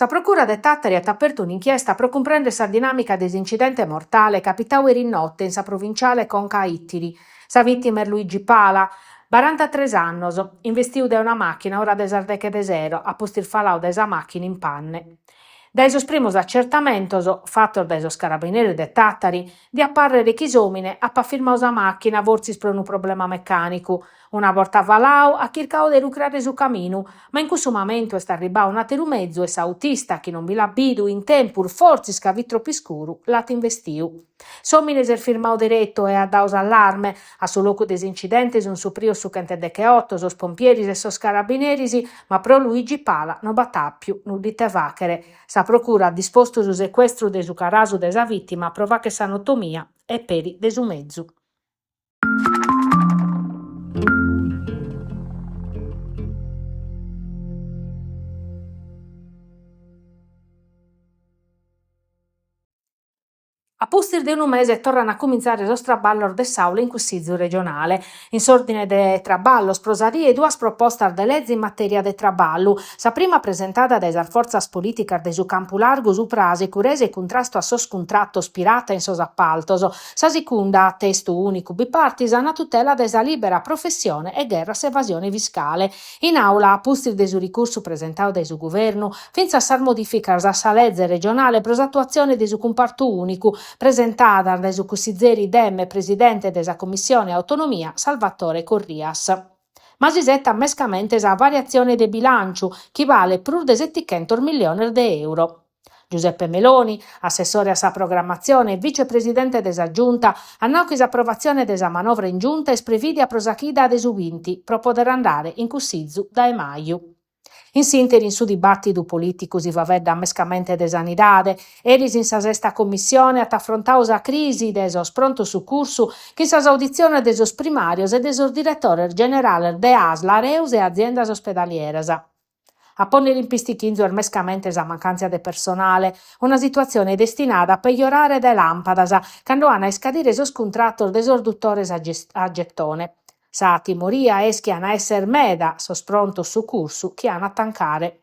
Sa Procura de Tàtari at apertu un'inchiesta pro cumprèndere sa dinàmica de s'incidente mortale capitadu eris note in sa provinciale conca a Ìtiri. Sa vìtima est Luigi Pala, barantatres annos, investiu dae una màchina a ora de sas deghe de sero, a pustis faladu dae sa màchina in panne. Dae sos primos acertamentos, fatos dae sos carabineris de Tàtari, diat pàrrere chi s'òmine apat firmadu sa màchina fortzis pro unu problema mecànicu. Una borta faladu, at chircadu de rucrare su caminu, ma in cussu mamentu est arribbadu un'àteru mezu e s'autista, chi non bi l'at bidu in tempus fortzis ca fit tropu iscuru, l'at investiu. S'òmine s'est firmadu deretu e at dadu s'allarme. A su locu de s'incidente sunt suprios su chentedecheoto, sos pompieris e sos carabineris, ma pro Luigi Pala no b'at àpiu nudda ite fàghere. Sa Procura at dispostu su secuestru de su carasu de sa vìtima pro fàghere sa notomia e peri de su mezu. A pustis de unu mese torran a cumintzare sos traballos de s'Aula in Cussizu regionale. In s'òrdine de traballos pro sa die duas propostas de leze in matèria de traballu, sa prima presentada dae sas fortzas polìticas de su Campu Largu supra securesa e cuntrastu a sos cuntratos pirata in sos apaltos, sa sicunda, testu ùnicu bipartisan, a tutela de sa lìbera professione e gherra a s'evasione fiscale. In àula, a pustis de su ricursu presentadu dae su Guvernu, fintzas sas modìficas a sa leze regionale pro s'atuatzione de su cumpartu ùnicu, presentadas dae su cussizeri Dem e presidente de sa Commissione Autonomia, Salvatore Corrias. Ma s'isetat mescamente sa variatzione de bilànciu, chi balet prus de setichentos milliones de euro. Giuseppe Meloni, assessore a sa programmatzione e vicepresidente de sa Giunta, at nau chi s'aprovatzione de sa manovra in Giunta est prevìdia pro sa chida de su binti, pro pòdere andare in Cussizu dae maju. In s'ìnteri in su dibàtidu polìticu si faeddat mescamente de sanidade. Eris in sa sesta commissione ant afrontadu sa crisi de sos prontos sucursu chin sas auditziones de sos primàrios e de sos diretores generales de Asl, Areus e aziendas ospedalieras. A pònnere in pistichinzu est mescamente sa mancàntzia de personale, una situatzione destinada a pejorare dae làmpadas, cando an a iscadire sos cuntratos de sos dutores a getone. Sa timoria est chi an a èssere meda sos prontos sucursu chi an a tancare.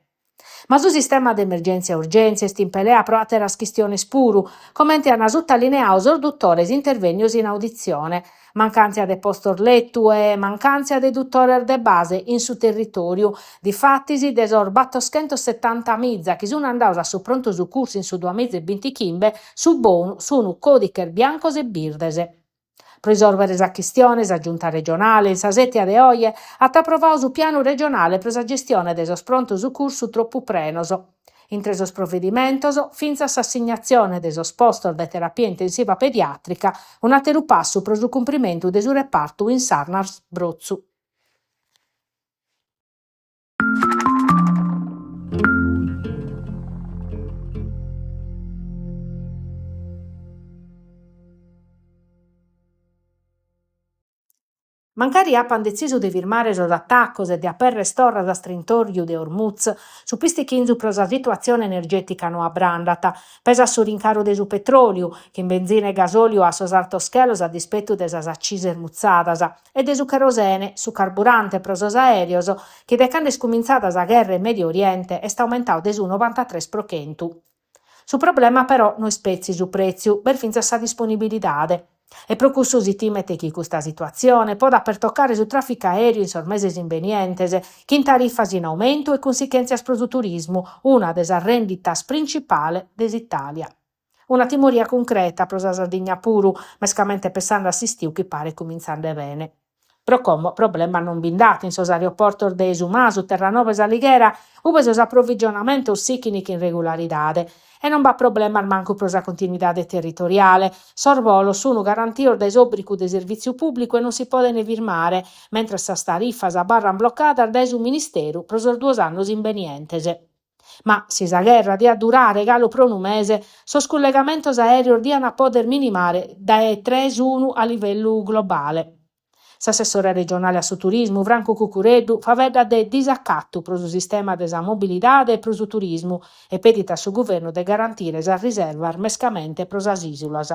Ma su sistema de emergèntzia-urgèntzia est in pelea pro àteras chistiones puru, comente an sutalineadu sos dutores intervènnios in auditzione. Mancàntzia de postos letu e mancàntzia de dutores de base in su territòriu. Difatis, de sos battoschentosetantamiza chi sun andados a su prontu sucursu in su duamiza e bintichimbe, su bonu sun còdighes biancos e birdes. Pro isòrbere sa chistione, sa Giunta regionale, in sa sètia de oje, at aprovadu su pianu regionale pro sa gestione de sos prontu sucursu tropu prenos. Intre sos provedimentos, fintzas s'assignatzione de sos postos de terapia intensiva pediàtrica, un'àteru passu pro su cumprimentu de su repartu in s'Arnas Brotzu. Mancari apant detzisu de firmare sos atacos e de aperrer torra s'astrintorju de Hormuz, su pistichinzu pro sa situatzione energètica no abrandat. Pesat su rincaru de su petròliu, chin benzina e gasòliu a sos artos chelos a dispetu de sas acises mutzadas, e de su cherosene, su carburante pro sos aèreos, chi de cando est cumintzada sa gherra in Mèdiu Oriente est aumentadu de su novantatres pro chentu. Su problema però no est petzi su prètziu, b'est fintzas sa disponibilidade. E pro cussu si timet chi custa situatzione podat pertocare su tràficu aèreu in sos meses imbenientes, chin tarifas in aumentu e cunsichèntzias pro su turismu, una de sas rènditas printzipales de s'Itàlia. Una timoria cuncreta pro sa Sardigna puru, mescamente pessende a s'istiu chi paret cumintzende bene. Pro como problemas non bi nd'at in sos aeroportos de Su Masu, Terranova e S'Alighera, ube sos aprovigionamentos sichin chin regularidade. E non b'at problemas mancu pro sa continuidade territoriale. Sos bolos sun garantidos dae s'òbrigu de servìtziu pùblicu e non si podent firmare, mentres sas tarifas abarrant blocadas dae su Ministeru pro sos duos annos imbenientes. Ma si sa gherra diat durare galu pro unu mese, sos cullegamentos aèreos diant a pòdere minimare dae tres unu a livellu globale. S'assessore regionale a su turismu, Francu Cuccureddu, faeddat de disacatu pro su sistema de sa mobilidade e pro su turismu e pedit a su guvernu de garantire sas riservas mescamente pro sas ìsulas.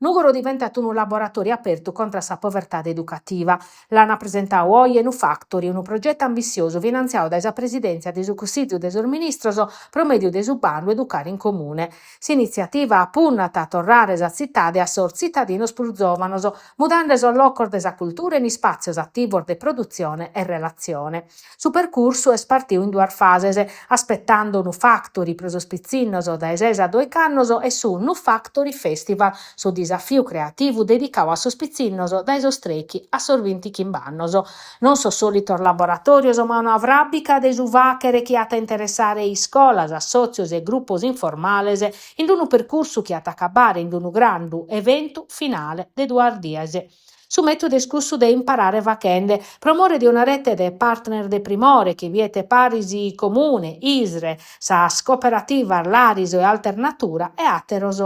Nùgoro diventat unu laboratòriu apertu contra a sa povertade educativa. L'ant presentadu oje NuFactory, unu progetu ambissiosu finantziadu dae sa Presidèntzia de su Cussìgiu de sos Ministros pro mèdiu de su bandu Educare in Comune. S'initziativa punnat a torrare sa tzitade a sos tzitadinos prus zòvanos, mudende sos locos de sa cultura in ispàtzios ativos de produtzione e relatzione. Su percursu est partidu in duas fases, Aspettando NuFactory pro sos pitzinnos dae ses a doich'annos e su NuFactory Festival, su disafiu creativu dedicadu a sos pitzinnos dae sos trèichi a sos bintichimb'annos. Non sos sòlitos laboratòrios ma una fràbica de su fàghere chi at a interessare iscolas, assòtzios e grupos informales in unu percursu chi at a acabare in unu grandu eventu finale de duas dies. Su mètodu est cussu de imparare faghende, pro more de una rete de partner de primore chi biet paris Comune, ISRE, sas cooperativas Lariso e Alternatura e àteros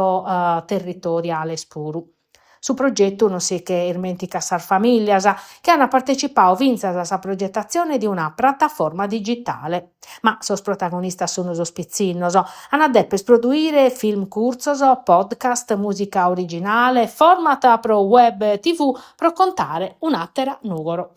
territoriales puru. Su progetu non si che ismènticat sas famìllias, chi ant partecipadu fintzas a sa progetatzione de una prataforma digitale. Ma sos protagonistas sunt sos pitzinnos. Ant a dèpere produire film curtzos, podcast, mùsica originale, format pro web TV pro contare un'àtera Nùgoro.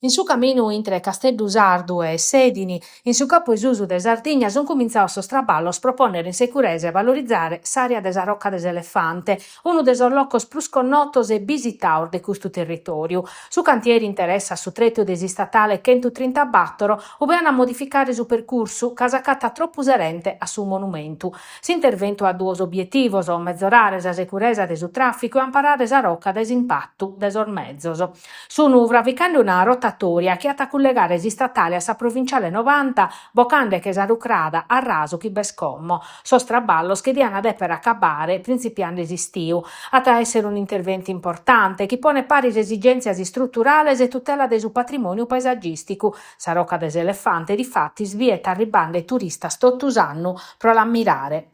In su caminu intre Casteddu Sardu e Sèdini, in su capu 'e susu de Sardigna, sunt cumintzados sos traballos pro pònnere in securesa e valorizare s'àrea de sa Roca de s'Elefante, unu de sos locos prus connotos e bisitados de custu territòriu. Su cantieri interessat su tretu de s'istatale chentutrintabàtoro, ube ant a modificare su percursu ca s'acatat tropu serente a su monumentu. S'interventu at duos obietivos, mezorare sa securesa de su tràficu e amparare sa roca dae s'impatu de sos mezos. Sun fravicande una rotatòria chi at a cullegare s'istatale a sa provinciale novanta, bocande-che sa rucrada a rasu chi b'est como. Sos traballos che diant dèpere acabare printzipiande s'istiu. At a èssere un'interventu importante chi ponet paris esigèntzias istruturales e tutela de su patrimòniu paesagìsticu. Sa Roca de s'Elefante, difatis, biet arribande turistas totu s'annu pro l'ammirare.